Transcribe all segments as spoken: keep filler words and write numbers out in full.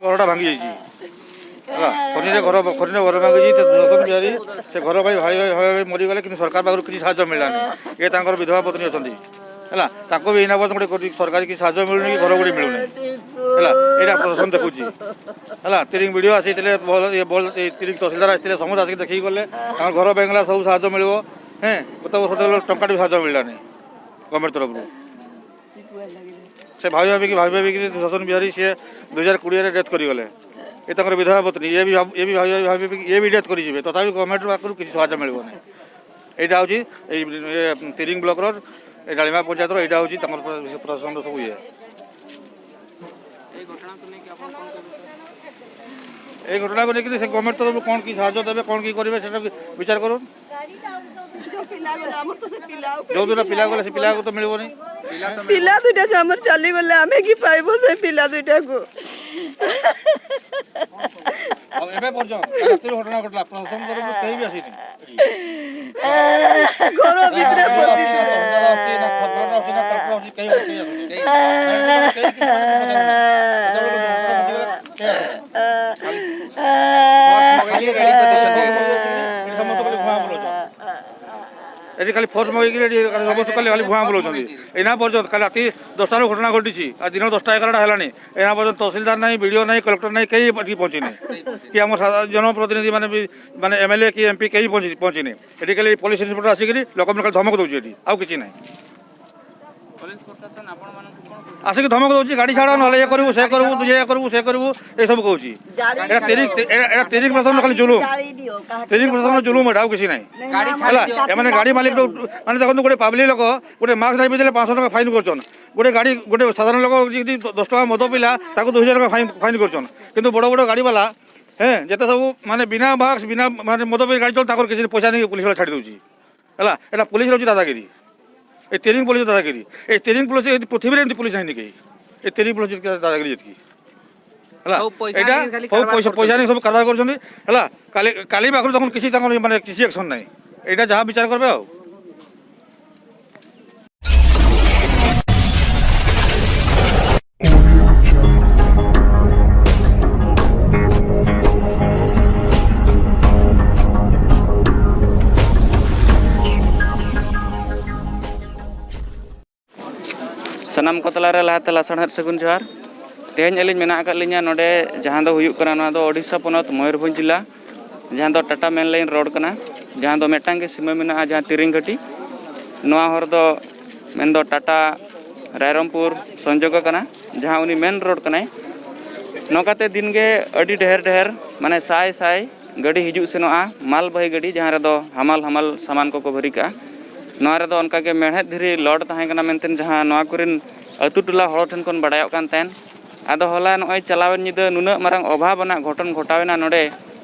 ଘରଟା ଭାଙ୍ଗି ଯାଇଛି। ହେଲା, ଖନିରେ ଘର, ଖନିରେ ଘର ଭାଙ୍ଗି ଯାଇଛି। ସେ ଦୁର୍ଦର୍ଶନ ବିହାରୀ, ସେ ଘର ଭାଇ, ଭାଇ, ଭାଇ, ଭାଇ, ଭାଇ ମରିଗଲେ, କିନ୍ତୁ ସରକାର ପାଖରୁ କିଛି ସାହାଯ୍ୟ ମିଳିଲାନି। ଇଏ ତାଙ୍କର ବିଧବା ପତ୍ନୀ ଅଛନ୍ତି। ହେଲା, ତାଙ୍କୁ ବି ଏଇନା ପର୍ଯ୍ୟନ୍ତ ଗୋଟେ କୋଟି ସରକାରୀ କିଛି ସାହାଯ୍ୟ ମିଳୁନି କି ଘର ଗୋଟେ ମିଳୁନି। ହେଲା, ଏଇଟା ପ୍ରଶାସନ ଦେଖୁଛି। ହେଲା, ତିରିଂ ବିଡ଼ିଓ ଆସିଥିଲେ, ଭଲ, ଇଏ ଭଲ, ଏଇ ତିରିଂ ତହସିଲଦାର ଆସିଥିଲେ, ସମସ୍ତେ ଆସିକି ଦେଖିକି ଗଲେ। ତାଙ୍କର ଘର ଭାଙ୍ଗିଲା, ସବୁ ସାହାଯ୍ୟ ମିଳିବ। ହେଁ, ଗତ ବର୍ଷ ତ ଟଙ୍କାଟେ ବି ସାହାଯ୍ୟ ମିଳିଲାନି ଗଭର୍ଣ୍ଣମେଣ୍ଟ ତରଫରୁ। ସେ ଭାବି ଭାବିକି, ଭାବି ଭାବିକି ଦୁର୍ଦର୍ଶନ ବିହାରୀ, ସିଏ ଦୁଇ ହଜାର କୋଡ଼ିଏରେ ଡେଥ୍ କରିଗଲେ। ଏ ତାଙ୍କର ବିଧବା ପତ୍ନୀ, ଇଏ ବି ଭାବ-, ଇଏ ବି ଭାବି ଭାବି, ଭାବି ଭାବିକି ଇଏ ବି ଡେଥ୍ କରିଯିବେ, ତଥାପି ଗଭର୍ଣ୍ଣମେଣ୍ଟ ପାଖରୁ କିଛି ସାହାଯ୍ୟ ମିଳିବନି। ଏଇଟା ହେଉଛି ଏଇ, ଏ, ତିରିଂ ବ୍ଲକର, ଏ ଡାଳିମା ପଞ୍ଚାୟତର, ଏଇଟା ହେଉଛି ତାଙ୍କର ପ୍ର-, ପ୍ରଶାସନର ସବୁ ଇଏ। ଏଇ ଘଟଣାକୁ ନେଇକି ଆପଣ କ'ଣ କହୁଛନ୍ତି? ଏଇ ଘଟଣାକୁ ନେଇକିରି ସେ ଗଭର୍ଣ୍ଣମେଣ୍ଟ ତରଫରୁ କ'ଣ କି ସାହାଯ୍ୟ ଦେବେ, କ'ଣ କି କରିବେ, ସେଟା ବି ବିଚାର କରନ୍ତୁ। ଯୋଉ ପିଲା ଗଲା, ଆମର ତ ସେ ପିଲା ଆଉ ଯୋଉ ଦୁଇଟା ପିଲା ଗଲେ, ସେ ପିଲାକୁ ତ ମିଳିବନି। ପିଲା ଦୁଇଟା ଯୋଉ ଆମର ଚାଲିଗଲେ, ଆମେ କି ପାଇବୁ ସେ ପିଲା ଦୁଇଟାକୁ? ଆଉ ଏବେ ପର୍ଯ୍ୟନ୍ତ ରାତିରୁ ଘଟଣା ଘଟିଲା, ପ୍ରଶାସନ ତରଫରୁ କେହି ବି ଆସିନି। ଘର ଭିତରେ ପଶିଥିଲେ। ଏଠି ଖାଲି ଫୋର୍ସ ମଗେଇକିରି ଏଠି ଖାଲି ସମସ୍ତେ ଖାଲି, ଖାଲି ଭୁଆଁ ବୁଲାଉଛନ୍ତି। ଏଇନା ପର୍ଯ୍ୟନ୍ତ କାଲି ରାତି ଦଶଟାରୁ ଘଟଣା ଘଟିଛି, ଆଉ ଦିନ ଦଶଟା ଏଗାରଟା ହେଲାଣି, ଏଇନା ପର୍ଯ୍ୟନ୍ତ ତହସିଲଦାର ନାହିଁ, ବିଡ଼ିଓ ନାହିଁ, କଲେକ୍ଟର ନାହିଁ, କେହି ଏଠି ପହଞ୍ଚିନି। କି ଆମ ସାଧାରଣ ଜନପ୍ରତିନିଧି ମାନେ ବି, ମାନେ ଏମ୍ ଏଲ୍ ଏ କି ଏମ୍ ପି କେହି ପହଞ୍ଚି, ପହଞ୍ଚିନି। ଏଠି ଖାଲି ପୋଲିସ ଇନ୍ସପେକ୍ଟର ଆସିକିରି ଲୋକମାନଙ୍କୁ ଖାଲି ଧମକ ଦେଉଛି ଏଠି, ଆଉ କିଛି ନାହିଁ। ପୋଲିସ ପ୍ରଶାସନ ଆପଣମାନଙ୍କୁ କ'ଣ କହୁଛନ୍ତି? ଆସିକି ଧମକ ଦେଉଛି, "ଗାଡ଼ି ଛାଡ଼, ନହେଲେ ଇଏ କରିବୁ, ସେ କରିବୁ, ତୁ ଇଏ କରିବୁ, ସେ କରିବୁ", ଏସବୁ କହୁଛି। ଏଇଟା ତିରିଂ, ଏଇଟା, ଏଇଟା ତିରିଂ ପ୍ରଶାସନ ଖାଲି ଜୁଲୁମ। ତିରିଂ ପ୍ରଶାସନ ଜୁଲୁମ, ଏଇଟା ଆଉ କିଛି ନାହିଁ। ଗାଡ଼ି ଛାଡ଼ି ହେଲା, ଦିଅ। ଏମାନେ ଗାଡ଼ି ମାଲିକ, ମାନେ ଦେଖନ୍ତୁ, ଗୋଟେ ପବ୍ଲିକ ଲୋକ ଗୋଟେ ମାସ୍କ ନାହିଁ ପିନ୍ଧିଲେ ପାଞ୍ଚଶହ ଟଙ୍କା ଫାଇନ୍ କରୁଛନ୍। ଗୋଟେ ଗାଡ଼ି, ଗୋଟେ ସାଧାରଣ ଲୋକ ଯଦି ଦଶ ଟଙ୍କା ମଦ ପିଇଲା, ତାକୁ ଦୁଇ ହଜାର ଟଙ୍କା ଫାଇନ୍, ଫାଇନ୍ କରୁଛନ୍। କିନ୍ତୁ ବଡ଼ ବଡ଼ ଗାଡ଼ିବାଲା, ହେଁ, ଯେତେ ସବୁ ମାନେ ବିନା ମାସ୍କ, ବିନା ମାନେ ମଦ ପିଇ ଗାଡ଼ି ଚଲ, ତାଙ୍କର କିଛି ପଇସା ନେଇକି ପୋଲିସ ବାଲା ଛାଡ଼ି ଦେଉଛି। ହେଲା, ଏଇଟା ପୋଲିସର ହେଉଛି ଦାଦାଗିରି। ଏ ତିରିଂ ପୋଲିସ ଦାଦାଗିରି। ଏ ତିରିଂ ପୋଲିସ, ଏ ପୃଥିବୀରେ ଏମିତି ପୋଲିସ ନାହିଁ କେହି। ଏ ତିରିଂ ପୋଲିସ ଦାଦାଗିରି ଯେତିକି। ହେଲା, ହଉ, ପଇସା ଏଇଟା ଆଣିକି ଖାଲି ହଉ, କାରବାର ପଇସା, ପଇସା କରୁଛନ୍ତି। ଆଣିକି ସବୁ କାରବାର କରୁଛନ୍ତି। ହେଲା, କାଲି, କାଲି ପାଖରୁ ତখন କିଛି ତାଙ୍କର ମାନେ କିଛି ଆକ୍ସନ୍ ନାହିଁ। ଏଇଟା ଯାହା ବିଚାର କରିବେ ଆଉ। ᱥᱟᱱᱟᱢ ᱠᱚ ᱛᱟᱞᱟᱨᱮ ᱞᱟᱦᱟᱛᱮ ᱞᱟᱥᱟᱲᱦᱮᱫ ᱥᱟᱹᱜᱩᱱ ᱡᱚᱦᱟᱨ᱾ ᱛᱮᱦᱮᱧ ᱟᱹᱞᱤᱧ ᱢᱮᱱᱟᱜ ᱟᱠᱟᱫ ᱞᱤᱧᱟ ᱱᱚᱰᱮ, ᱡᱟᱦᱟᱸ ᱫᱚ ᱦᱩᱭᱩᱜ ᱠᱟᱱᱟ, ᱱᱚᱣᱟ ᱫᱚ ᱳᱰᱤᱥᱟ ᱯᱚᱱᱚᱛ ᱢᱚᱭᱩᱨᱵᱷᱚᱸᱡᱽ ᱡᱤᱞᱟ, ᱡᱟᱦᱟᱸ ᱫᱚ ᱴᱟᱴᱟ ᱢᱮᱱ ᱞᱟᱭᱤᱱ ᱨᱳᱰ ᱠᱟᱱᱟ, ᱡᱟᱦᱟᱸ ᱫᱚ ᱢᱤᱫᱴᱟᱝ ᱜᱮ ᱥᱤᱢᱟᱹ ᱢᱮᱱᱟᱜᱼᱟ, ᱡᱟᱦᱟᱸ ᱛᱤᱨᱤᱝ ᱜᱷᱟᱹᱴᱤ᱾ ᱱᱚᱣᱟ ᱦᱚᱨ ᱫᱚ ᱢᱮᱱᱫᱚ ᱴᱟᱴᱟ ᱨᱟᱭᱨᱚᱝᱯᱩᱨ ᱥᱚᱝᱡᱳᱜᱽ ᱠᱟᱱᱟ, ᱡᱟᱦᱟᱸ ᱩᱱᱤ ᱢᱮᱱ ᱨᱳᱰ ᱠᱟᱱᱟᱭ᱾ ᱱᱚᱝᱠᱟᱛᱮ ᱫᱤᱱᱜᱮ ᱟᱹᱰᱤ ᱰᱷᱮᱨ ᱰᱷᱮᱨ, ᱢᱟᱱᱮ ᱥᱟᱭ ᱥᱟᱭ ᱜᱟᱹᱰᱤ ᱦᱤᱡᱩᱜ ᱥᱮᱱᱚᱜᱼᱟ, ᱢᱟᱞ ᱵᱟᱹᱦᱤ ᱜᱟᱹᱰᱤ, ᱡᱟᱦᱟᱸ ᱨᱮᱫᱚ ᱦᱟᱢᱟᱞ ᱦᱟᱢᱟᱞ ᱥᱟᱢᱟᱱ ᱠᱚᱠᱚ ᱵᱷᱟᱹᱨᱤ ᱠᱟᱜᱼᱟ᱾ ᱱᱚᱣᱟ ᱨᱮᱫᱚ ᱚᱱᱠᱟᱜᱮ ᱢᱮᱲᱦᱮᱫ ᱫᱷᱤᱨᱤ ᱞᱳᱰ ᱛᱟᱦᱮᱸ ᱠᱟᱱᱟ ᱢᱮᱱᱛᱮ, ᱡᱟᱦᱟᱸ ᱱᱚᱣᱟ ᱠᱚᱨᱮᱱ ᱟᱹᱛᱩ ᱴᱚᱞᱟ ᱦᱚᱲ ᱴᱷᱮᱱ ᱠᱷᱚᱱ ᱵᱟᱲᱟᱭᱚᱜ ᱠᱟᱱ ᱛᱟᱦᱮᱸᱱ᱾ ᱟᱫᱚ ᱦᱚᱞᱟ ᱱᱚᱜᱼᱚᱭ ᱪᱟᱞᱟᱣᱮᱱ ᱧᱤᱫᱟᱹ ᱱᱩᱱᱟᱹᱜ ᱢᱟᱨᱟᱝ ᱚᱵᱷᱟᱵᱽ ᱟᱱᱟᱜ ᱜᱷᱚᱴᱚᱱ ᱜᱷᱚᱴᱟᱣᱮᱱᱟ ᱱᱚᱰᱮ,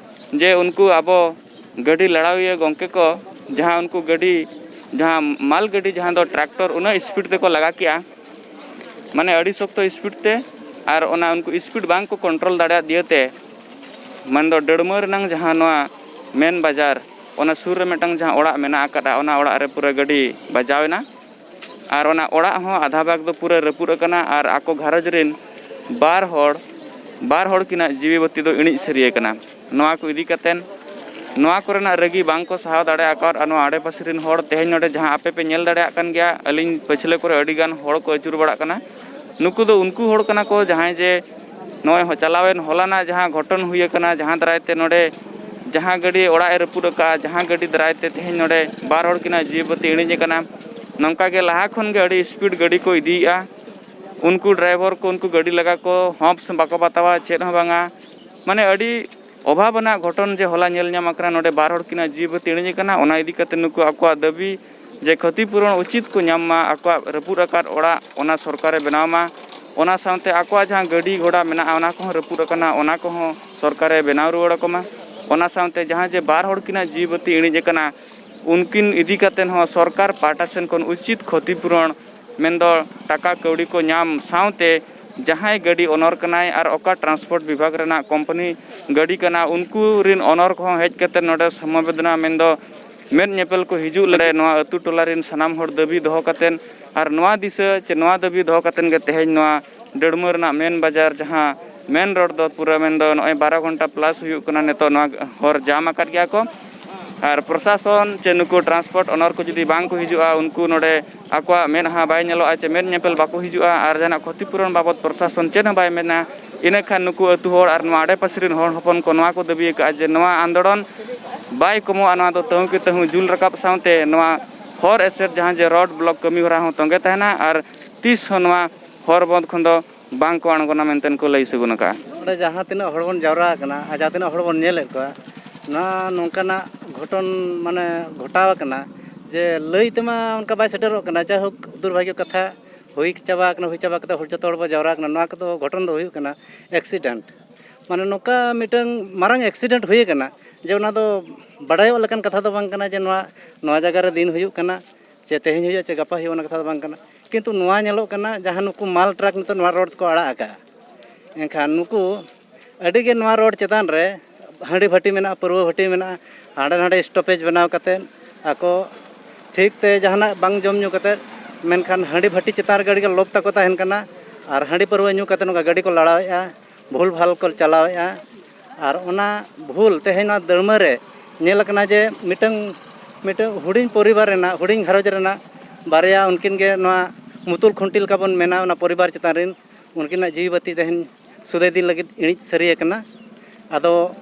ᱡᱮ ᱩᱱᱠᱩ ᱟᱵᱚ ᱜᱟᱹᱰᱤ ᱞᱟᱲᱟᱣᱤᱭᱟᱹ ᱜᱚᱢᱠᱮ ᱠᱚ, ᱡᱟᱦᱟᱸ ᱩᱱᱠᱩ ᱜᱟᱹᱰᱤ, ᱡᱟᱦᱟᱸ ᱢᱟᱞ ᱜᱟᱹᱰᱤ, ᱡᱟᱦᱟᱸ ᱫᱚ ᱴᱨᱟᱠᱴᱚᱨ, ᱩᱱᱟᱹᱜ ᱥᱯᱤᱰ ᱛᱮᱠᱚ ᱞᱟᱜᱟ ᱠᱮᱜᱼᱟ, ᱢᱟᱱᱮ ᱟᱹᱰᱤ ᱥᱚᱠᱛᱚ ᱥᱯᱤᱰ ᱛᱮ, ᱟᱨ ᱚᱱᱟ ᱩᱱᱠᱩ ᱥᱯᱤᱰ ᱵᱟᱝ ᱠᱚ ᱠᱚᱱᱴᱨᱳᱞ ᱫᱟᱲᱮᱭᱟᱫ ᱤᱭᱟᱹᱛᱮ, ᱢᱮᱱᱫᱚ ᱰᱟᱹᱲᱢᱟᱹ ᱨᱮᱱᱟᱝ ᱡᱟᱦᱟᱸ ᱱᱚᱣᱟ ᱢᱮᱱ ᱵᱟᱡᱟᱨ, ᱚᱱᱟ ᱥᱩᱨ ᱨᱮ ᱢᱤᱫᱴᱟᱝ ᱡᱟᱦᱟᱸ ᱚᱲᱟᱜ ᱢᱮᱱᱟᱜ ᱟᱠᱟᱫᱼᱟ, ᱚᱱᱟ ᱚᱲᱟᱜ ᱨᱮ ᱯᱩᱨᱟᱹ ᱜᱟᱹᱰᱤ ᱵᱟᱡᱟᱣ ᱮᱱᱟ᱾ ᱟᱨ ᱚᱱᱟ ᱚᱲᱟᱜ ᱦᱚᱸ ᱟᱫᱷᱟ ᱵᱷᱟᱜᱽ ᱫᱚ ᱯᱩᱨᱟᱹ ᱨᱟᱹᱯᱩᱫ ᱟᱠᱟᱱᱟ, ᱟᱨ ᱟᱠᱚ ᱜᱷᱟᱨᱚᱸᱡᱽ ᱨᱮᱱ ᱵᱟᱨ ᱦᱚᱲ, ᱵᱟᱨ ᱦᱚᱲ ᱠᱤᱱᱟᱜ ᱡᱤᱣᱤ ᱵᱟᱹᱛᱤ ᱫᱚ ᱤᱬᱤᱡ ᱥᱟᱹᱨᱤ ᱟᱠᱟᱱᱟ᱾ ᱱᱚᱣᱟ ᱠᱚ ᱤᱫᱤ ᱠᱟᱛᱮᱱ, ᱱᱚᱣᱟ ᱠᱚᱨᱮᱱᱟᱜ ᱨᱟᱹᱜᱤ ᱵᱟᱝ ᱠᱚ ᱥᱟᱦᱟᱣ ᱫᱟᱲᱮ ᱟᱠᱟᱫ, ᱟᱨ ᱱᱚᱣᱟ ᱟᱲᱮᱯᱟᱥᱮ ᱨᱮᱱ ᱦᱚᱲ ᱛᱮᱦᱮᱧ ᱱᱚᱰᱮ ᱡᱟᱦᱟᱸ ᱟᱯᱮ ᱯᱮ ᱧᱮᱞ ᱫᱟᱲᱮᱭᱟᱜ ᱠᱟᱱ ᱜᱮᱭᱟ, ᱟᱹᱞᱤᱧ ᱯᱟᱹᱪᱷᱞᱟᱹ ᱠᱚᱨᱮ ᱟᱹᱰᱤ ᱜᱟᱱ ᱦᱚᱲ ᱠᱚ ᱟᱹᱪᱩᱨ ᱵᱟᱲᱟᱜ ᱠᱟᱱᱟ᱾ ᱱᱩᱠᱩ ᱫᱚ ᱩᱱᱠᱩ ᱦᱚᱲ ᱠᱟᱱᱟ ᱠᱚ, ᱡᱟᱦᱟᱸᱭ ᱡᱮ ᱱᱚᱜᱼᱚᱭ ᱦᱚᱸ ᱪᱟᱞᱟᱣᱮᱱ ᱦᱚᱞᱟᱱᱟᱜ ᱡᱟᱦᱟᱸ ᱜᱷᱚᱴᱚᱱ ᱦᱩᱭ ᱟᱠᱟᱱᱟ, ᱡᱟᱦᱟᱸ ᱫᱟᱨᱟᱭ ᱛᱮ ᱱᱚᱰᱮ ᱡᱟᱦᱟᱸ ᱜᱟᱹᱰᱤ ᱚᱲᱟᱜ ᱮ ᱨᱟᱹᱯᱩᱫ ᱟᱠᱟᱫᱼᱟ, ᱡᱟᱦᱟᱸ ᱜᱟᱹᱰᱤ ᱫᱟᱨᱟᱭ ᱛᱮ ᱛᱮᱦᱮᱧ ᱱᱚᱰᱮ ᱵᱟᱨ ᱦᱚᱲ ᱠᱤᱱᱟᱜ ᱡᱤᱣᱤ ᱵᱟᱹᱛᱤ ᱤᱬᱤᱡ ᱟᱠᱟᱱᱟ, ᱱᱚᱝᱠᱟ ᱜᱮ ᱞᱟᱦᱟ ᱠᱷᱚᱱ ᱜᱮ ᱟᱹᱰᱤ ᱥᱯᱤᱰ ᱜᱟᱹᱰᱤ ᱠᱚ ᱤᱫᱤᱭᱮᱫᱼᱟ᱾ ᱩᱱᱠᱩ ᱰᱨᱟᱭᱵᱷᱟᱨ ᱠᱚ, ᱩᱱᱠᱩ ᱜᱟᱹᱰᱤ ᱞᱟᱜᱟ ᱠᱚ ᱦᱚᱸᱯᱥ ᱵᱟᱠᱚ ᱵᱟᱛᱟᱣᱟ, ᱪᱮᱫ ᱦᱚᱸ ᱵᱟᱝᱟ᱾ ᱢᱟᱱᱮ ᱟᱹᱰᱤ ᱚᱵᱷᱟᱵᱽ ᱟᱱᱟᱜ ᱜᱷᱚᱴᱚᱱ ᱡᱮ ᱦᱚᱞᱟ ᱧᱮᱞ ᱧᱟᱢ ᱟᱠᱟᱱᱟ, ᱱᱚᱰᱮ ᱵᱟᱨ ᱦᱚᱲ ᱠᱤᱱᱟᱜ ᱡᱤᱣᱤ ᱵᱟᱹᱛᱤ ᱤᱬᱤᱡ ᱟᱠᱟᱱᱟ᱾ ᱚᱱᱟ ᱤᱫᱤ ᱠᱟᱛᱮ ᱱᱩᱠᱩ ᱟᱠᱚᱣᱟᱜ ᱫᱟᱹᱵᱤ ᱡᱮ ᱠᱷᱚᱛᱤ ᱯᱩᱨᱚᱱ ᱩᱪᱤᱛ ᱠᱚ ᱧᱟᱢ ᱢᱟ, ᱟᱠᱚᱣᱟᱜ ᱨᱟᱹᱯᱩᱫ ᱟᱠᱟᱫ ᱚᱲᱟᱜ ᱚᱱᱟ ᱥᱚᱨᱠᱟᱨᱮ ᱵᱮᱱᱟᱣ ᱢᱟ, ᱚᱱᱟ ᱥᱟᱶᱛᱮ ᱟᱠᱚᱣᱟᱜ ᱡᱟᱦᱟᱸ ᱜᱟᱹᱰᱤ ᱜᱷᱚᱲᱟ ᱢᱮᱱᱟᱜᱼᱟ ᱚᱱᱟ ᱠᱚᱦᱚᱸ ᱨᱟᱹᱯᱩᱫ ᱟᱠᱟᱱᱟ, ᱚᱱᱟ ᱠᱚᱦᱚᱸ ᱥᱚᱨᱠᱟᱨᱮ ᱵᱮᱱᱟᱣ ᱨᱩᱣᱟᱹᱲ ᱟᱠᱚ ᱢᱟ᱾ ᱚᱱᱟ ᱥᱟᱶᱛᱮ ᱡᱟᱦᱟᱸ ᱡᱮ ᱵᱟᱨ ᱦᱚᱲ ᱠᱤᱱᱟᱜ ᱡᱤᱣᱤ ᱵᱟᱹᱛᱤ ᱤᱬᱤᱡ ᱟᱠᱟᱱᱟ, ᱩᱱᱠᱤᱱ ᱤᱫᱤ ᱠᱟᱛᱮ ᱦᱚᱸ ᱥᱚᱨᱠᱟᱨ ᱯᱟᱦᱴᱟ ᱥᱮᱱ ᱠᱷᱚᱱ ᱩᱪᱤᱛ ᱠᱷᱚᱛᱤ ᱯᱩᱨᱚᱱ, ᱢᱮᱱᱫᱚ ᱴᱟᱠᱟ ᱠᱟᱹᱣᱰᱤ ᱠᱚ ᱧᱟᱢ ᱥᱟᱶᱛᱮ ᱡᱟᱦᱟᱸᱭ ᱜᱟᱹᱰᱤ ᱚᱱᱚᱨ ᱠᱟᱱᱟᱭ ᱟᱨ ᱚᱠᱟ ᱴᱨᱟᱱᱥᱯᱳᱨᱴ ᱵᱤᱵᱷᱟᱜᱽ ᱨᱮᱱᱟᱜ ᱠᱳᱢᱯᱟᱱᱤ ᱜᱟᱹᱰᱤ ᱠᱟᱱᱟ, ᱩᱱᱠᱩ ᱨᱤᱱ ᱚᱱᱚᱨ ᱠᱚᱦᱚᱸ ᱦᱮᱡ ᱠᱟᱛᱮ ᱱᱚᱰᱮ ᱥᱚᱢᱚᱵᱮᱫᱚᱱᱟ ᱢᱮᱱᱫᱚ ᱢᱮᱫ ᱧᱮᱯᱮᱞ ᱠᱚ ᱦᱤᱡᱩᱜ ᱞᱟᱹᱜᱤᱫ ᱱᱚᱣᱟ ᱟᱹᱛᱩ ᱴᱚᱞᱟ ᱨᱤᱱ ᱥᱟᱱᱟᱢ ᱦᱚᱲ ᱫᱟᱹᱵᱤ ᱫᱚᱦᱚ ᱠᱟᱛᱮ ᱟᱨ ᱱᱚᱣᱟ ᱫᱤᱥᱟᱹ ᱪᱮ ᱱᱚᱣᱟ ᱫᱟᱹᱵᱤ ᱫᱚᱦᱚ ᱠᱟᱛᱮ ᱜᱮ ᱛᱮᱦᱮᱧ ᱱᱚᱣᱟ ᱰᱟᱹᱲᱢᱟᱹ ᱨᱮᱱᱟᱜ ᱢᱮᱱ ᱵᱟᱡᱟᱨ, ᱡᱟᱦᱟᱸ ᱢᱮᱱ ᱨᱳᱰ ᱫᱚ ᱯᱩᱨᱟᱹ ᱢᱮᱱᱫᱚ ᱱᱚᱜᱼᱚᱭ ᱵᱟᱨᱚ ᱜᱷᱚᱱᱴᱟ ᱯᱞᱟᱥ ᱦᱩᱭᱩᱜ ᱠᱟᱱᱟ, ᱱᱤᱛᱚᱜ ᱱᱚᱣᱟ ᱦᱚᱨ ᱡᱟᱢ ᱟᱠᱟᱫ ᱜᱮᱭᱟ ᱠᱚ᱾ ᱟᱨ ᱯᱨᱚᱥᱟᱥᱚᱱ ᱪᱮ ᱱᱩᱠᱩ ᱴᱨᱟᱱᱥᱯᱳᱨᱴ ᱚᱱᱚᱨ ᱠᱚ ᱡᱩᱫᱤ ᱵᱟᱝ ᱠᱚ ᱦᱤᱡᱩᱜᱼᱟ, ᱩᱱᱠᱩ ᱱᱚᱰᱮ ᱟᱠᱚᱣᱟᱜ ᱢᱮᱫᱦᱟ ᱵᱟᱭ ᱧᱮᱞᱚᱜᱼᱟ ᱪᱮ ᱢᱮᱫ ᱧᱮᱯᱮᱞ ᱵᱟᱠᱚ ᱦᱤᱡᱩᱜᱼᱟ ᱟᱨ ᱡᱟᱦᱟᱱᱟᱜ ᱠᱷᱚᱛᱤ ᱯᱩᱨᱚᱱ ᱵᱟᱵᱚᱫ ᱯᱨᱚᱥᱟᱥᱚᱱ ᱪᱮᱫ ᱦᱚᱸ ᱵᱟᱭ ᱢᱮᱱᱟ, ᱤᱱᱟᱹ ᱠᱷᱟᱱ ᱱᱩᱠᱩ ᱟᱹᱛᱩ ᱦᱚᱲ ᱟᱨ ᱱᱚᱣᱟ ᱟᱰᱮᱯᱟᱥᱮ ᱨᱮᱱ ᱦᱚᱲ ᱦᱚᱯᱚᱱ ᱠᱚ ᱱᱚᱣᱟ ᱠᱚ ᱫᱟᱹᱵᱤ ᱟᱠᱟᱫᱼᱟ ᱡᱮ ᱱᱚᱣᱟ ᱟᱱᱫᱳᱲᱚᱱ ᱵᱟᱭ ᱠᱚᱢᱚᱜᱼᱟ, ᱱᱚᱣᱟ ᱫᱚ ᱛᱟᱹᱦᱩ ᱠᱮ ᱛᱟᱹᱦᱩ ᱡᱩᱞ ᱨᱟᱠᱟᱵ ᱥᱟᱶᱛᱮ ᱱᱚᱣᱟ ᱦᱚᱨ ᱮᱥᱮᱫ ᱡᱟᱦᱟᱸ ᱡᱮ ᱨᱳᱰ ᱵᱞᱚᱠ ᱠᱟᱹᱢᱤ ᱦᱚᱨᱟ ᱦᱚᱸ ᱛᱚᱸᱜᱮ ᱛᱟᱦᱮᱱᱟ ᱟᱨ ᱛᱤᱥ ᱦᱚᱸ ᱱᱚᱣᱟ ᱦᱚᱨ ᱵᱚᱸᱫᱽ ᱠᱷᱚᱱ ᱫᱚ ᱵᱟᱝ ᱠᱚ ᱟᱬᱜᱚᱱᱟ ᱢᱮᱱᱛᱮ ᱠᱚ ᱞᱟᱹᱭ ᱥᱟᱹᱜᱩᱱ ᱟᱠᱟᱫᱼᱟ᱾ ᱱᱚᱰᱮ ᱡᱟᱦᱟᱸ ᱛᱤᱱᱟᱹᱜ ᱦᱚᱲ ᱵᱚᱱ ᱡᱟᱣᱨᱟ ᱟᱠᱟᱱᱟ ᱟᱨ ᱡᱟᱦᱟᱸ ᱛᱤᱱᱟᱹᱜ ᱦᱚᱲ ᱵᱚᱱ ᱧᱮᱞᱮᱫ ᱠᱚᱣᱟ, ᱱᱚᱣᱟ ᱱᱚᱝᱠᱟᱱᱟᱜ ᱜᱷᱚᱴᱚᱱ ᱢᱟᱱᱮ ᱜᱷᱚᱴᱟᱣ ᱟᱠᱟᱱᱟ ᱡᱮ ᱞᱟᱹᱭ ᱛᱮᱢᱟ ᱚᱱᱠᱟ ᱵᱟᱭ ᱥᱮᱴᱮᱨᱚᱜ ᱠᱟᱱᱟ᱾ ᱡᱟᱭᱦᱳᱠ, ᱫᱩᱨᱵᱷᱟᱜᱽᱜᱚ ᱠᱟᱛᱷᱟ, ᱦᱩᱭ ᱪᱟᱵᱟ ᱟᱠᱟᱱᱟ, ᱦᱩᱭ ᱪᱟᱵᱟ ᱠᱟᱛᱮ ᱦᱚᱲ, ᱡᱚᱛᱚ ᱦᱚᱲ ᱵᱚᱱ ᱡᱟᱣᱨᱟ ᱟᱠᱟᱱᱟ᱾ ᱱᱚᱣᱟ ᱠᱚᱫᱚ ᱜᱷᱚᱴᱚᱱ ᱫᱚ ᱦᱩᱭᱩᱜ ᱠᱟᱱᱟ ᱮᱠᱥᱤᱰᱮᱱᱴ, ᱢᱟᱱᱮ ᱱᱚᱝᱠᱟ ᱢᱤᱫᱴᱟᱝ ᱢᱟᱨᱟᱝ ᱮᱠᱥᱤᱰᱮᱱᱴ ᱦᱩᱭ ᱟᱠᱟᱱᱟ ᱡᱮ ᱚᱱᱟ ᱫᱚ ᱵᱟᱰᱟᱭᱚᱜ ᱞᱮᱠᱟᱱ ᱠᱟᱛᱷᱟ ᱫᱚ ᱵᱟᱝ ᱠᱟᱱᱟ ᱡᱮ ᱱᱚᱣᱟ, ᱱᱚᱣᱟ ᱡᱟᱭᱜᱟ ᱨᱮ ᱫᱤᱱ ᱦᱩᱭᱩᱜ ᱠᱟᱱᱟ ᱪᱮ ᱛᱮᱦᱮᱧ ᱦᱩᱭᱩᱜᱼᱟ ᱪᱮ ᱜᱟᱯᱟ ᱦᱩᱭᱩᱜᱼᱟ, ᱚᱱᱟ ᱠᱟᱛᱷᱟ ᱫᱚ ᱵᱟᱝ ᱠᱟᱱᱟ᱾ ᱠᱤᱱᱛᱩ ᱱᱚᱣᱟ ᱧᱮᱞᱚᱜ ᱠᱟᱱᱟ, ᱡᱟᱦᱟᱸ ᱱᱩᱠᱩ ᱢᱟᱞ ᱴᱨᱟᱠ ᱱᱤᱛᱚᱜ ᱱᱚᱣᱟ ᱨᱳᱰ ᱛᱮᱠᱚ ᱟᱲᱟᱜ ᱟᱠᱟᱫᱼᱟ, ᱮᱱᱠᱷᱟᱱ ᱱᱩᱠᱩ ᱟᱹᱰᱤ ᱜᱮ ᱱᱚᱣᱟ ᱨᱳᱰ ᱪᱮᱛᱟᱱ ᱨᱮ ᱦᱟᱺᱰᱤ ᱵᱷᱟᱹᱴᱤ ᱢᱮᱱᱟᱜᱼᱟ, ᱯᱟᱹᱨᱣᱟᱹ ᱵᱷᱟᱹᱴᱤ ᱢᱮᱱᱟᱜᱼᱟ, ᱦᱟᱸᱰᱮ ᱱᱟᱰᱮ ᱥᱴᱚᱯᱮᱡᱽ ᱵᱮᱱᱟᱣ ᱠᱟᱛᱮᱫ ᱟᱠᱚ ᱴᱷᱤᱠ ᱛᱮ ᱡᱟᱦᱟᱱᱟᱜ ᱵᱟᱝ ᱡᱚᱢ ᱧᱩ ᱠᱟᱛᱮᱫ, ᱢᱮᱱᱠᱷᱟᱱ ᱦᱟᱺᱰᱤ ᱵᱷᱟᱹᱴᱤ ᱪᱮᱛᱟᱱ ᱨᱮᱜᱮ ᱟᱹᱰᱤ ᱜᱟᱱ ᱞᱳᱵᱷ ᱛᱟᱠᱚ ᱛᱟᱦᱮᱱ ᱠᱟᱱᱟ ᱟᱨ ᱦᱟᱺᱰᱤ ᱯᱟᱹᱨᱣᱟᱹ ᱧᱩ ᱠᱟᱛᱮᱫ ᱱᱚᱝᱠᱟ ᱜᱟᱹᱰᱤ ᱠᱚ ᱞᱟᱲᱟᱣᱮᱫᱼᱟ, ᱵᱷᱩᱞ ᱵᱷᱟᱞ ᱠᱚ ᱪᱟᱞᱟᱣᱮᱫᱼᱟ᱾ ᱟᱨ ᱚᱱᱟ ᱵᱷᱩᱞ ᱛᱮᱦᱮᱧ ᱱᱚᱣᱟ ᱫᱟᱹᱲᱢᱟᱹ ᱨᱮ ᱧᱮᱞ ᱟᱠᱟᱱᱟ ᱡᱮ ᱢᱤᱫᱴᱟᱝ, ᱢᱤᱫᱴᱟᱝ ᱦᱩᱰᱤᱧ ᱯᱚᱨᱤᱵᱟᱨ ᱨᱮᱱᱟᱜ, ᱦᱩᱰᱤᱧ ᱜᱷᱟᱨᱚᱸᱡᱽ ᱨᱮᱱᱟᱜ ᱵᱟᱨᱭᱟ, ᱩᱱᱠᱤᱱ ᱜᱮ ᱱᱚᱣᱟ ᱢᱩᱛᱩᱞ ᱠᱷᱩᱱᱴᱤ ᱞᱮᱠᱟ ᱵᱚᱱ ᱢᱮᱱᱟ, ᱚᱱᱟ ᱯᱚᱨᱤᱵᱟᱨ ᱪᱮᱛᱟᱱ ᱨᱮᱱ ᱩᱱᱠᱤᱱᱟᱜ ᱡᱤᱣᱤ ᱵᱟᱹᱛᱤ ᱛᱮᱦᱮᱧ ᱥᱩᱫᱟᱹᱭ ᱫᱤᱱ ᱞᱟᱹᱜᱤᱫ ᱤᱬᱤᱡ ᱥᱟᱹᱨᱤ ᱟᱠᱟᱱᱟ᱾ ᱟᱫᱚ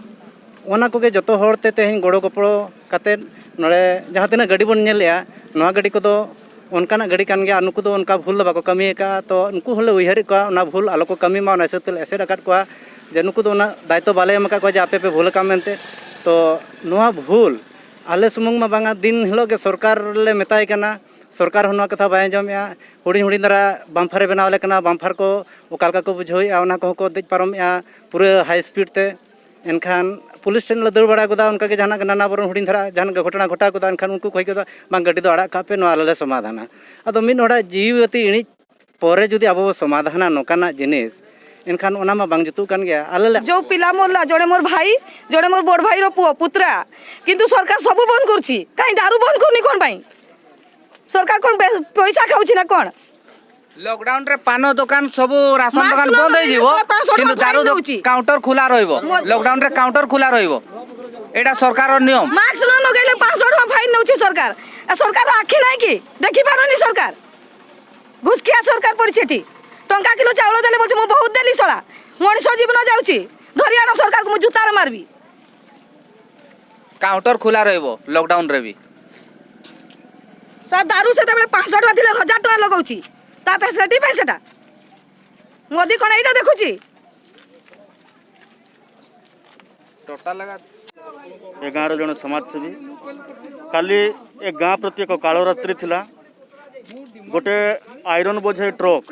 ᱚᱱᱟ ᱠᱚᱜᱮ ᱡᱚᱛᱚ ᱦᱚᱲ ᱛᱮ ᱛᱮᱦᱮᱧ ᱜᱚᱲᱚ ᱜᱚᱯᱚᱲᱚ ᱠᱟᱛᱮᱫ ᱱᱚᱰᱮ ᱡᱟᱦᱟᱸ ᱛᱤᱱᱟᱹᱜ ᱜᱟᱹᱰᱤ ᱵᱚᱱ ᱧᱮᱞᱮᱜᱼᱟ, ᱱᱚᱣᱟ ᱜᱟᱹᱰᱤ ᱠᱚᱫᱚ ᱚᱱᱠᱟᱱᱟᱜ ᱜᱟᱹᱰᱤ ᱠᱟᱱ ᱜᱮᱭᱟ, ᱟᱨ ᱱᱩᱠᱩ ᱫᱚ ᱚᱱᱠᱟ ᱵᱷᱩᱞ ᱫᱚ ᱵᱟᱠᱚ ᱠᱟᱹᱢᱤ ᱟᱠᱟᱫᱼᱟ᱾ ᱛᱚ ᱩᱱᱠᱩ ᱦᱚᱸᱞᱮ ᱩᱭᱦᱟᱹᱨᱮᱫ ᱠᱚᱣᱟ ᱚᱱᱟ ᱵᱷᱩᱞ ᱟᱞᱚ ᱠᱚ ᱠᱟᱹᱢᱤ ᱢᱟ, ᱚᱱᱟ ᱦᱤᱥᱟᱹᱵ ᱛᱮᱞᱮ ᱮᱥᱮᱫ ᱟᱠᱟᱫ ᱠᱚᱣᱟ ᱡᱮ ᱱᱩᱠᱩ ᱫᱚ ᱩᱱᱟᱹᱜ ᱫᱟᱭᱤᱛᱛᱚ ᱵᱟᱞᱮ ᱮᱢ ᱟᱠᱟᱫ ᱠᱚᱣᱟ ᱡᱮ ᱟᱯᱮ ᱯᱮ ᱵᱷᱩᱞ ᱟᱠᱟᱫ ᱢᱮᱱᱛᱮ᱾ ᱛᱚ ᱱᱚᱣᱟ ᱵᱷᱩᱞ ᱟᱞᱮ ᱥᱩᱢᱩᱝ ᱢᱟ ᱵᱟᱝᱟ, ᱫᱤᱱ ᱦᱤᱞᱳᱜ ᱜᱮ ᱥᱚᱨᱠᱟᱨ ᱞᱮ ᱢᱮᱛᱟᱭ ᱠᱟᱱᱟ, ᱥᱚᱨᱠᱟᱨ ᱦᱚᱸ ᱱᱚᱣᱟ ᱠᱟᱛᱷᱟ ᱵᱟᱭ ᱟᱸᱡᱚᱢᱮᱜᱼᱟ᱾ ᱦᱩᱰᱤᱧ ᱦᱩᱰᱤᱧ ᱫᱷᱟᱨᱟ ᱵᱟᱢᱯᱷᱟᱨᱮ ᱵᱮᱱᱟᱣ ᱟᱞᱮ ᱠᱟᱱᱟ, ᱵᱟᱢᱯᱷᱟᱨ ᱠᱚ ᱚᱠᱟ ᱞᱮᱠᱟ ᱠᱚ ᱵᱩᱡᱷᱟᱹᱣᱮᱫᱼᱟ, ᱚᱱᱟ ᱠᱚᱦᱚᱸ ᱠᱚ ᱫᱮᱡ ᱯᱟᱨᱚᱢᱮᱜᱼᱟ ᱯᱩᱨᱟᱹ ᱦᱟᱭ ᱥᱯᱤᱰ ᱛᱮ᱾ ᱮᱱᱠᱷᱟᱱ ᱯᱩᱞᱤᱥ ᱴᱷᱮᱱ ᱞᱮ ᱫᱟᱹᱲ ᱵᱟᱲᱟ ᱜᱚᱫᱟ, ᱚᱱᱠᱟ ᱜᱮ ᱡᱟᱦᱟᱱᱟᱜ ᱜᱮ ᱱᱟᱱᱟ ᱵᱚᱨᱚᱱ ᱦᱩᱰᱤᱧ ᱫᱷᱟᱨᱟ ᱡᱟᱦᱟᱱᱟᱜ ᱜᱮ ᱜᱷᱚᱴᱚᱱᱟ ᱜᱷᱚᱴᱟᱣ ᱜᱚᱫᱟ, ᱮᱱᱠᱷᱟᱱ ᱩᱱᱠᱩ ᱠᱚ ᱦᱮᱡ ᱜᱚᱫᱚᱜᱼᱟ, "ᱵᱟᱝ, ᱜᱟᱹᱰᱤ ᱫᱚ ᱟᱲᱟᱜ ᱠᱟᱜ ᱯᱮ, ᱱᱚᱣᱟ ᱟᱞᱮ ᱞᱮ ᱥᱚᱢᱟᱫᱷᱟᱱᱟ᱾" ᱟᱫᱚ ᱢᱤᱫ ᱦᱚᱲᱟᱜ ᱡᱤᱣᱤ ᱵᱟᱹᱛᱤ ᱤᱬᱤᱡ ᱯᱚᱨᱮ ᱡᱩᱫᱤ ᱟᱵᱚ ᱵᱚ ᱥᱚᱢᱟᱫᱷᱟᱱᱟ ᱱᱚᱝᱠᱟᱱᱟᱜ ᱡᱤᱱᱤᱥ, ᱮᱱᱠᱷᱟᱱ ᱚᱱᱟ ᱢᱟ ᱵᱟᱝ ᱡᱩᱛᱩᱜ ᱠᱟᱱ ᱜᱮᱭᱟ᱾ ᱟᱞᱮ ᱞᱮ ᱡᱚ ᱯᱤᱞᱟ ᱢᱚᱞᱞᱟ, ᱡᱚᱲᱮ ᱢᱳᱨ ᱵᱷᱟᱭ, ᱡᱚᱲᱮ ᱢᱳᱨ ᱵᱚᱲ ᱵᱷᱟᱭ ᱨᱚ ᱯᱩᱚ, ᱯᱩᱛᱨᱟ। କିନ୍ତୁ ସରକାର ସବୁ ବନ୍ଦ କରୁଛି। କାହିଁ ଦାରୁ ବନ୍ଦ କରୁନି କ'ଣ ପାଇଁ? ସରକାର କ'ଣ ବେ-, ପଇସା ଖାଉଛି ନା କ'ଣ? ଲକଡାଉନରେ ପାନ ଦୋକାନ ସବୁ ରାସନ ମାସ୍କ ଦୋକାନ ନ ବନ୍ଦ ଲଗେଇଲେ ହେଇଯିବ, ଶହେ ପାଞ୍ଚଶହ ଟଙ୍କା କିନ୍ତୁ ଦାରୁ ଫାଇନ ଦୋ-, ଦଉଛି। କାଉଣ୍ଟର ଖୋଲା ରହିବ। ମୋ ଲକଡାଉନରେ କାଉଣ୍ଟର ଖୋଲା ରହିବ, ଏଇଟା ସରକାରର ନିୟମ। ମାସ୍କ ନ କହିଲେ ପାଞ୍ଚଶହ ଟଙ୍କା ଫାଇନ୍ ନେଉଛି ସରକାର। ଏ ସରକାର ଆଖି ନାହିଁ କି? ଦେଖିପାରୁନି ସରକାର? ଘୁଷକିଆ ସରକାର ପଡ଼ିଛି ଏଠି। ଟଙ୍କା କିଲୋ ଚାଉଳ ଦେଲେ ବୋଲୁଛି, "ମୁଁ ବହୁତ ଦେଲି ଶଳା, ମଣିଷ ଜୀବନ ଯାଉଛି, ଧରି ଆଣ ସରକାରକୁ, ମୁଁ ଜୁତାରେ ମାରିବି।" କାଉଣ୍ଟର ଖୋଲା ରହିବ ଲକଡାଉନରେ ବି। ସାର୍, ଦାରୁ ସେତେବେଳେ ପାଞ୍ଚଶହ ଟଙ୍କା ଥିଲେ ହଜାର ଟଙ୍କା ଲଗାଉଛି, ତା ଫ୍ୟାସିଲିଟି ପାଇଁ ସେଟା। ମୋଦି କ'ଣ ଏଇଟା ଦେଖୁଛି? ଟୋଟାଲ ଏ ଗାଁର ଜଣେ ସମାଜସେବୀ। କାଲି ଏ ଗାଁ ପ୍ରତି ଏକ କାଳରାତ୍ରି ଥିଲା। ଗୋଟେ ଆଇରନ୍ ବୋଝେଇ ଟ୍ରକ୍,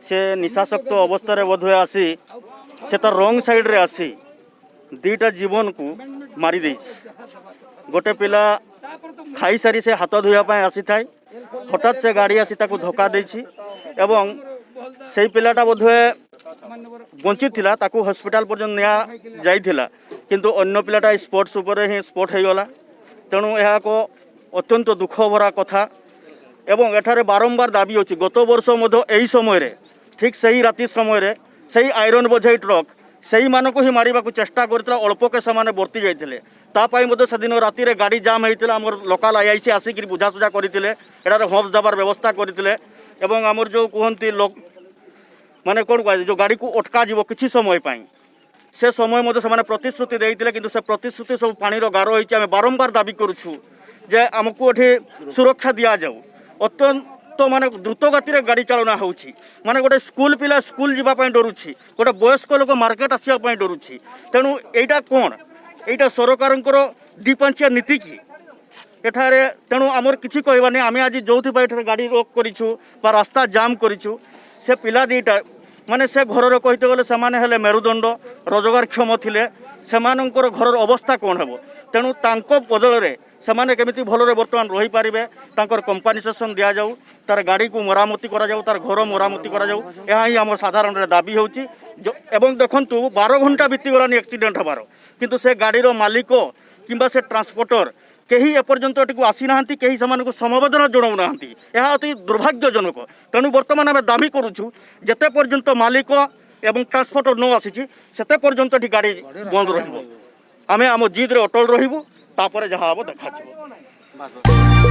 ସେ ନିଶାସକ୍ତ ଅବସ୍ଥାରେ ବୋଧହୁଏ ଆସି ସେ ତାର ରଙ୍ଗ ସାଇଡ଼୍ରେ ଆସି ଦୁଇଟା ଜୀବନକୁ ମାରି ଦେଇଛି। ଗୋଟେ ପିଲା ଖାଇସାରି ସେ ହାତ ଧୋଇବା ପାଇଁ ଆସିଥାଏ, ହଠାତ୍ ସେ ଗାଡ଼ି ଆସି ତାକୁ ଧକ୍କା ଦେଇଛି ଏବଂ ସେଇ ପିଲାଟା ବୋଧହୁଏ ବଞ୍ଚିଥିଲା, ତାକୁ ହସ୍ପିଟାଲ ପର୍ଯ୍ୟନ୍ତ ନିଆଯାଇଥିଲା, କିନ୍ତୁ ଅନ୍ୟ ପିଲାଟା ସ୍ପଟ୍ସ ଉପରେ ହିଁ ସ୍ପଟ୍ ହେଇଗଲା। ତେଣୁ ଏହା ଏକ ଅତ୍ୟନ୍ତ ଦୁଃଖ ଭରା କଥା ଏବଂ ଏଠାରେ ବାରମ୍ବାର ଦାବି ଅଛି। ଗତ ବର୍ଷ ମଧ୍ୟ ଏହି ସମୟରେ, ଠିକ୍ ସେହି ରାତି ସମୟରେ, ସେହି ଆଇରନ୍ ବୋଝେଇ ଟ୍ରକ୍ ସେହିମାନଙ୍କୁ ହିଁ ମାରିବାକୁ ଚେଷ୍ଟା କରିଥିଲା, ଅଳ୍ପକେ ସେମାନେ ବର୍ତ୍ତି ଯାଇଥିଲେ। ତା ପାଇଁ ମଧ୍ୟ ସେଦିନ ରାତିରେ ଗାଡ଼ି ଜାମ୍ ହେଇଥିଲା। ଆମର ଲୋକାଲ ଆଇଆଇସି ଆସିକିରି ବୁଝାସୁଝା କରିଥିଲେ, ଏଠାରେ ହମ୍ପ ଦେବାର ବ୍ୟବସ୍ଥା କରିଥିଲେ ଏବଂ ଆମର ଯେଉଁ କୁହନ୍ତି ଲୋକ, ମାନେ କ'ଣ କୁହାଯାଏ, ଯେଉଁ ଗାଡ଼ିକୁ ଅଟକାଯିବ କିଛି ସମୟ ପାଇଁ, ସେ ସମୟ ମଧ୍ୟ ସେମାନେ ପ୍ରତିଶ୍ରୁତି ଦେଇଥିଲେ, କିନ୍ତୁ ସେ ପ୍ରତିଶ୍ରୁତି ସବୁ ପାଣିର ଗାର ହେଇଛି। ଆମେ ବାରମ୍ବାର ଦାବି କରୁଛୁ ଯେ ଆମକୁ ଏଠି ସୁରକ୍ଷା ଦିଆଯାଉ। ଅତ୍ୟନ୍ତ ମାନେ ଦ୍ରୁତ ଗତିରେ ଗାଡ଼ି ଚାଳନା ହେଉଛି। ମାନେ ଗୋଟେ ସ୍କୁଲ ପିଲା ସ୍କୁଲ ଯିବା ପାଇଁ ଡରୁଛି, ଗୋଟେ ବୟସ୍କ ଲୋକ ମାର୍କେଟ ଆସିବା ପାଇଁ ଡରୁଛି। ତେଣୁ ଏଇଟା କ'ଣ? ଏଇଟା ସରକାରଙ୍କର ଦି ପାଞ୍ଚିଆ ନୀତି କି? ଏଠାରେ ତେଣୁ ଆମର କିଛି କହିବା ନାହିଁ। ଆମେ ଆଜି ଯେଉଁଥିପାଇଁ ଏଠାରେ ଗାଡ଼ି ରୋକ କରିଛୁ ବା ରାସ୍ତା ଜାମ୍ କରିଛୁ, ସେ ପିଲା ଦୁଇଟା, ମାନେ ସେ ଘରର କହିତେ ଗଲେ ସେମାନେ ହେଲେ ମେରୁଦଣ୍ଡ, ରୋଜଗାରକ୍ଷମ ଥିଲେ, ସେମାନଙ୍କର ଘରର ଅବସ୍ଥା କ'ଣ ହେବ? ତେଣୁ ତାଙ୍କ ବଦଳରେ ସେମାନେ କେମିତି ଭଲରେ ବର୍ତ୍ତମାନ ରହିପାରିବେ, ତାଙ୍କର କମ୍ପାନସେସନ୍ ଦିଆଯାଉ, ତାର ଗାଡ଼ିକୁ ମରାମତି କରାଯାଉ, ତାର ଘର ମରାମତି କରାଯାଉ, ଏହା ହିଁ ଆମ ସାଧାରଣରେ ଦାବି ହେଉଛି। ଯ- ଏବଂ ଦେଖନ୍ତୁ, ବାର ଘଣ୍ଟା ବିତିଗଲାଣି ଆକ୍ସିଡେଣ୍ଟ ହେବାର, କିନ୍ତୁ ସେ ଗାଡ଼ିର ମାଲିକ କିମ୍ବା ସେ ଟ୍ରାନ୍ସପୋର୍ଟର କେହି ଏପର୍ଯ୍ୟନ୍ତ ଏଠିକୁ ଆସିନାହାନ୍ତି, କେହି ସେମାନଙ୍କୁ ସମବେଦନା ଜଣାଉନାହାନ୍ତି। ଏହା ଅତି ଦୁର୍ଭାଗ୍ୟଜନକ। ତେଣୁ ବର୍ତ୍ତମାନ ଆମେ ଦାବି କରୁଛୁ, ଯେତେ ପର୍ଯ୍ୟନ୍ତ ମାଲିକ ଏବଂ ଟ୍ରାନ୍ସପୋର୍ଟର ନ ଆସିଛି, ସେତେ ପର୍ଯ୍ୟନ୍ତ ଏଠି ଗାଡ଼ି ବନ୍ଦ ରହିବ। ଆମେ ଆମ ଜିଦ୍ରେ ଅଟଳ ରହିବୁ। ᱛᱟᱯᱚᱨᱮ ᱡᱟᱦᱟᱸ ᱟᱵᱚ ᱫᱮᱠᱷᱟ ᱦᱚᱪᱚ᱾